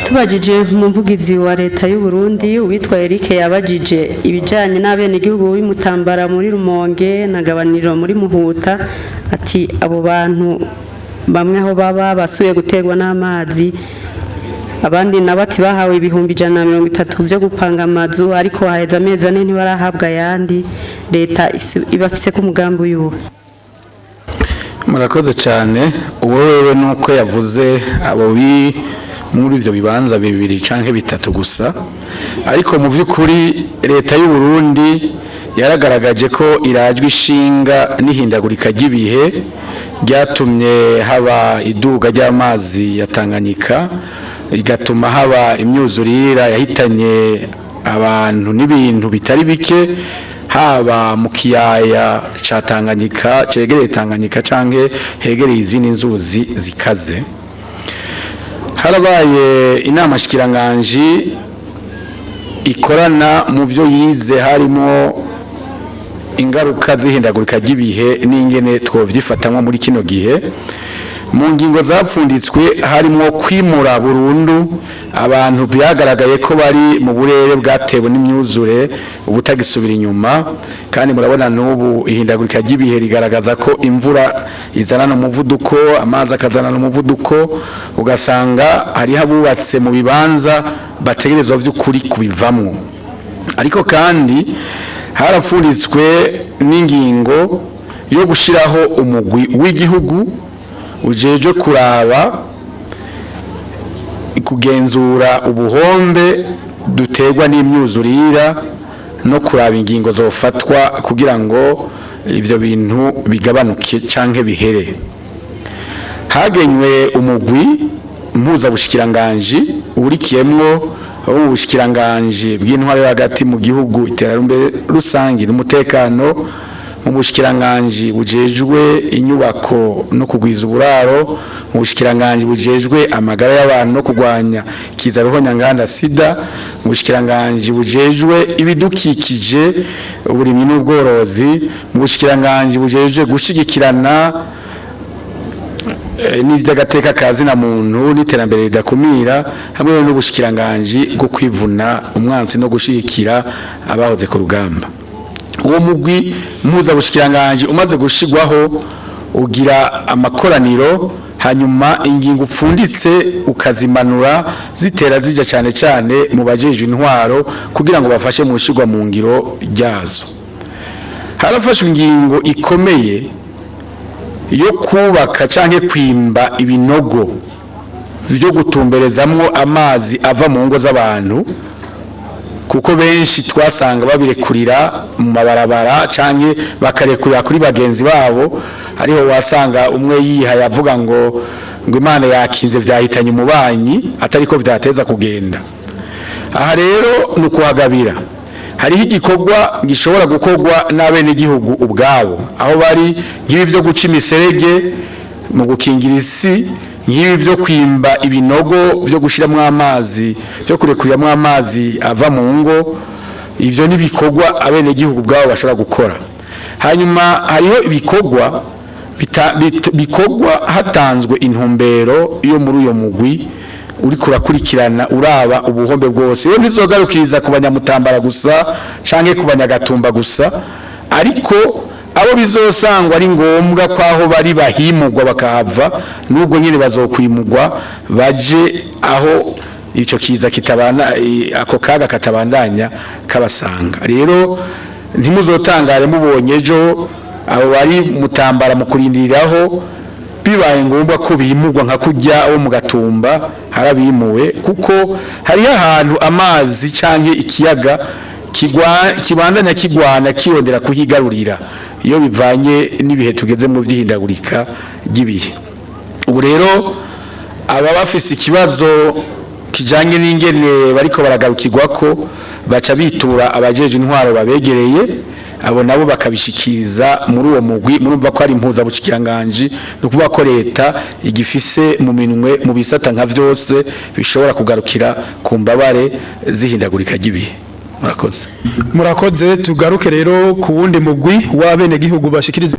Tubajije umuvugizi wa leta y'u Burundi witwa Eric, yabajije ibijanye n'abenegihugu b'Imutambara muri Rumonge na Gabaniro muri Muhuta, ati abo bantu bamwe aho baba basuye guterwa n'amazi, abandi nabo ati bahawe 130,000 byo gupanga amazu, ariko haheze amezi 4 ntibarahabwa ayandi. Leta ibafise ko umugambi uyuwe? Murakoze cyane. Uwo wewe nuko yavuze abo bi muri ibyo bibanza bibiri canke bitatu gusa, ariko mu by'ukuri leta y'u Burundi yaragaragaje ko irajwe ishinga n'ihindagurika ry'ibihe ryatumye haba iduga ry'amazi ya Tanganyika, igatuma haba imyuzurira yahitanye abantu n'ibintu bitari bike, haba mu kiyaya ca Tanganyika cegereye Tanganyika canke hegereye izindi nzuzi zikaze. Harabaye inama shikiranganji ikorana, mu byo yize harimo ingaruka z'ihindagurika ry'ibihe n'ingene twovyifatamwo muri kino gihe. Mu ngingo zapfunditswe harimo kwimura burundu abantu byagaragaye ko bari mu burere bwatewe n'imyuzure ubutagisubira inyuma. Kandi murabona n'ubu ihindagurika ry'ibihe rigaragaza ko imvura izanana umuvuduko, amazi akazanana umuvuduko, ugasanga hariho abubatse mu bibanza bategerezwa by'ukuri kubivamwo. Ariko kandi harapfunditswe n'ingingo yo gushyiraho umugwi w'igihugu ujejwe kuraba, kugenzura ubuhombe duterwa n'imyuzurira no kuraba ingingo zofatwa kugira ngo ibyo bintu bigabanuke canke bihere. Hagenywe umugwi mpuzabushikiranganji urikiyemwo abo mu bushikiranganji bw'intwaro yo hagati mu gihugu, iterambere rusangi n'umutekano, mu bushikiranganji bujejwe inyubako no kugwiza uburaro, mu bushikiranganji bujejwe amagara y'abantu no kurwanya kiza ruhonyanganda sida, mu bushikiranganji bujejwe ibidukikije, uburimyi n'ubworozi, mu bushikiranganji bujejwe gushigikirana n'iby'agateka ka zina muntu n'iterambere ridakumira, hamwe n'ubushikiranganji bwo kwivuna umwansi no gushigikira abahoze ku rugamba. Uwo mugwi mpuzabushikiranganji umaze gushigwaho ugira amakoraniro, hanyuma ingingo upfunditse ukazimanura zitera zijya cyane cyane mu bajejwe intwaro kugira ngo bafashe mu gushigwa mu ngiro ryazo. Harafashwe ingingo ikomeye yo kubaka canke kwimba ibinogo byo gutumberezamwo amazi ava mu ngo z'abantu, kuko benshi twasanga babirekurira mu mabarabara canke bakarekurira kuri bagenzi babo. Hariho wasanga umwe yihaye avuga ngo Imana yakinze vyahitanye umubanyi, atariko vyateza kugenda. Aha rero ni ukuhagabira. Hariho igikorwa gishobora gukorwa n'abenegihugu ubwabo aho bari, nk'ibi byo guca imiserege mu gukingira isi, nk'ibi byo kwimba ibinogo byo gushyiramo amazi, byo kurekuriramo amazi ava mu ngo. Ibyo ni ibikorwa abenegihugu ubwabo bashobora gukora. Hanyuma hariho ibikorwa bikorwa hatanzwe intumbero yo muri uyo mugwi uri kurakurikirana, uraba ubuhombe bwose. Iyo ntizogarukiriza ku banyamutambara gusa canke ku banyagatumba gusa, ariko abo bizosangwa ari ngombwa ko aho bari bahimugwa bakahava, nubwo nyine bazokwimugwa baje aho ico kiza kitabana, ako kaga katabandanya kabasanga. Rero ntimuzotangare mubonye ejo abo bari mutambara mu kurindiriraho bibaye ngombwa ko bimugwa nka kujya abo mu Gatumba harabimuwe, kuko hariho ahantu amazi canke ikiyaga kibandanya kigwana kirondera kuhigarurira iyo bivanye n'ibihe tugeze mu by'ihindagurika ry'ibihe. Ubu rero aba bafise ikibazo kijanye n'ingene bariko baragarukirwa ko baca bitura abajeje intwaro babegereye, abo nabo bakabishikiriza muri uwo mugwi. Murumva ko ari impuzabushikiranganje, ni ukuvuga ko leta igifise mu minwe mu bisata nka vyose bishobora kugarukira ku mbabare z'ihindagurika ry'ibihe. Murakoze. Murakoze. Tugaruke rero ku wundi mugwi w'abenegihugu bashikiriza.